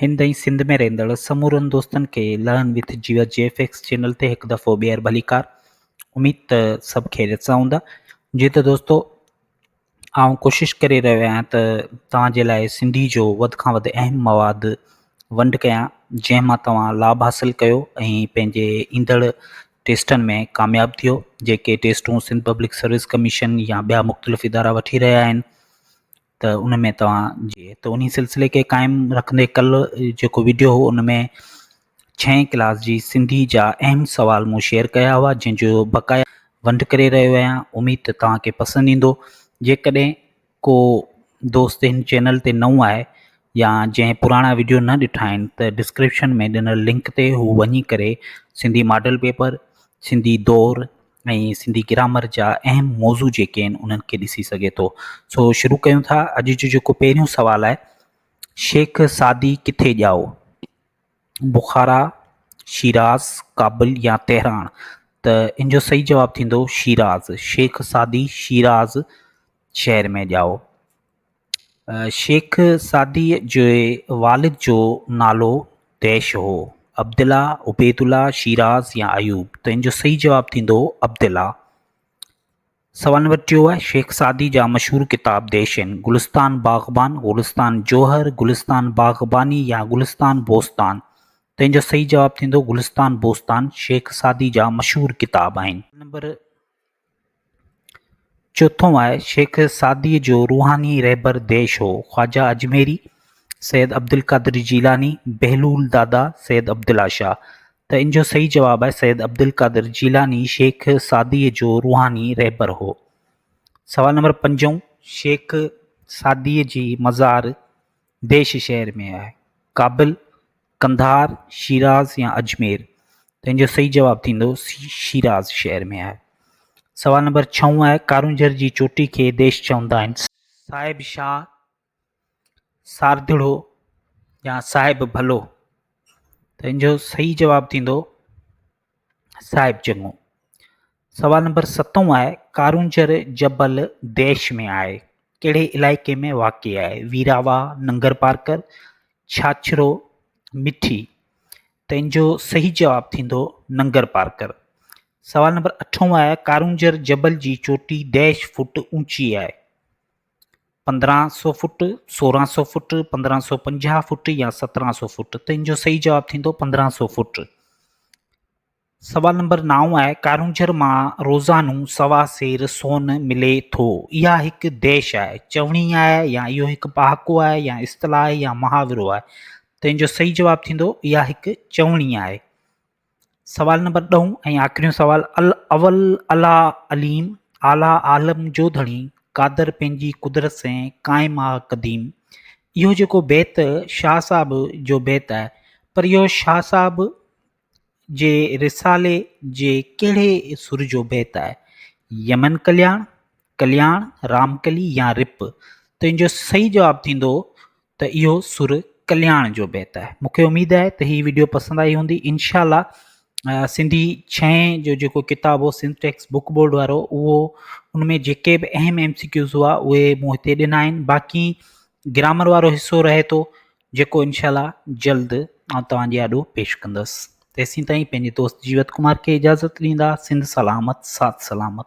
هند ۽ سنڌ ۾ رهندڙ سمورن دوستن کي learn with Jeevat G F X channel تي هڪ دفعو ٻيهر ڀليڪار. اميد ته سڀ خيريت سان هوندا. جي ته دوستو آئون ڪوشش ڪري رهيو آهيان ته توهان جي لاء سنڌي جو وڌ کان وڌ اهم مواد ونڊ ڪيان جنهن مان توهان لاڀ حاصل ڪيو ۽ پنهنجي ايندڙ ٽيسٽن ۾ ڪامياب ٿيو جيڪي ٽيسٽون سنڌ پبلڪ سروس ڪميشن يا ٻيا مختلف ادارا وٺي رهيا آهن. ته ان ۾ توهان جي ته انهي سلسلي کي قائم رکندي ڪلهه جيڪو وڊيو هو ان ۾ ڇهين ڪلاس جي سنڌي جا اهم سوال مون شيئر ڪيا هئا جنهن جو بقايا ونڊ ڪري رهيو آهيان اميد ته توهان کي پسند ايندو جيڪڏهن ڪو دوست هن چينل تي نئون آهي يا جنهن پراڻا وڊيو نه ڏٺا آهن ته ڊسڪرپشن ۾ ڏنل لنڪ تي هو وڃي ڪري سنڌي ماڊل پيپر سنڌي دور ۽ سنڌي گرامر جا اهم موضوع جيڪي آهن انهن کي ڏسي سگهي ٿو. سو شروع ڪيون ٿا اڄ جو جيڪو پهريون سوال آهي شيخ سعدي ڪٿي ڄائو؟ بخارا، شيراز، ڪابل يا تهران؟ ته ان جو صحيح جواب ٿيندو شيراز. شيخ سعدي شيراز شهر ۾ ڄائو. شيخ سعديء جي والد جو نالو ديش هو. عبدالله، عبيدالله، شيراز يا ايوب؟ ته ان جو صحيح جواب ٿيندو عبدالله. سوال نمبر ٽيون آهي، شيخ سعدي جا مشهور ڪتاب ديش آهن، گلستان باغبان، گلستان جوهر، گلستان باغباني يا گلستان بوستان؟ ته ان جو صحيح جواب ٿيندو گلستان بوستان شيخ سعدي جا مشهور ڪتاب آهن. نمبر چوٿون آهي، شيخ سعديء جو روحاني رهبر ديش هو، خواجه اجميري، سيد عبدالقادر جيلاني، بهلول دادا، سيد عبدالله شاهه. ته ان جو صحيح جواب آهي سيد عبدالقادر جيلاني شيخ سعديء جو روحاني رهبر هو. سوال نمبر پنجون، شيخ سعديء جي مزار ديش شهر ۾ آهي، ڪابل، قنڌار، شيراز يا اجمير؟ ته ان جو صحيح جواب ٿيندو شيراز شهر ۾ آهي. سوال نمبر ڇهون آهي ڪارونجهر جي چوٽي کي ديش چوندا آهن. صاحب شاهه، سارڌڙو يا صاحب ڀلو؟ ته ان جو صحيح جواب ٿيندو صاحب چڱو. سوال نمبر ستون آهي ڪارونجهر جبل ديش ۾ آهي ڪهڙي علائقي ۾ واقع آهي؟ ويراواهه، ننگر پارڪر، ڇاڇرو، مٺي. ته ان جو صحيح جواب ٿيندو ننگر پارڪر. سوال نمبر اٺون آهي ڪارونجهر جبل جي چوٽي ديش فوٽ اوچي آهي. 1500 فوٽ، 1600 فوٽ، 1550 فوٽ يا 1700 فوٽ. ته ان جو صحيح جواب ٿيندو 1500 فوٽ. سوال نمبر نائون آهي، ڪارونجهر مان روزانو سوا سير سون ملي ٿو. اها هڪ ديش آهي، چوڻي آهي يا اهو هڪ پهاڪو آهي يا اصطلاح آهي يا محاورو آهي؟ ته ان جو صحيح جواب ٿيندو اها هڪ چوڻي آهي. سوال نمبر ڏهون ۽ آخريون سوال الاول الله عليم اعليٰ عالم جو ڌڻي قادر پنهنجي قدرت سين قائم آ قديم اهو جيڪو بيت شاهه صاحب جو بيت آهي پر اهو شاهه صاحب جي رسالي جي ڪهڙي سر جو بيت آهي؟ يمن ڪلياڻ، ڪلياڻ، رامڪلي يا رپ؟ ته ان جو صحيح جواب ٿيندو ته اهو سر ڪلياڻ جو بيت آهي. مون کي اميد آهي ته هي وڊيو پسند آئي هوندي. انشاء الله سنڌي ڇهين جو جيڪو ڪتاب هو سنڌ ٽيڪسٽ بڪ بورڊ وارو اهو ان ۾ جيڪي به اهم ايم سي ڪيوز هئا اهي مون هتي ڏنا آهن باقي گرامر وارو حصو رهي ٿو جيڪو انشاء الله جلد آئون توهان جي آڏو پيش ڪندس. تيسين تائين پنهنجي دوست جيوت ڪمار کي اجازت ڏيندا. سنڌ سلامت ساٿ سلامت.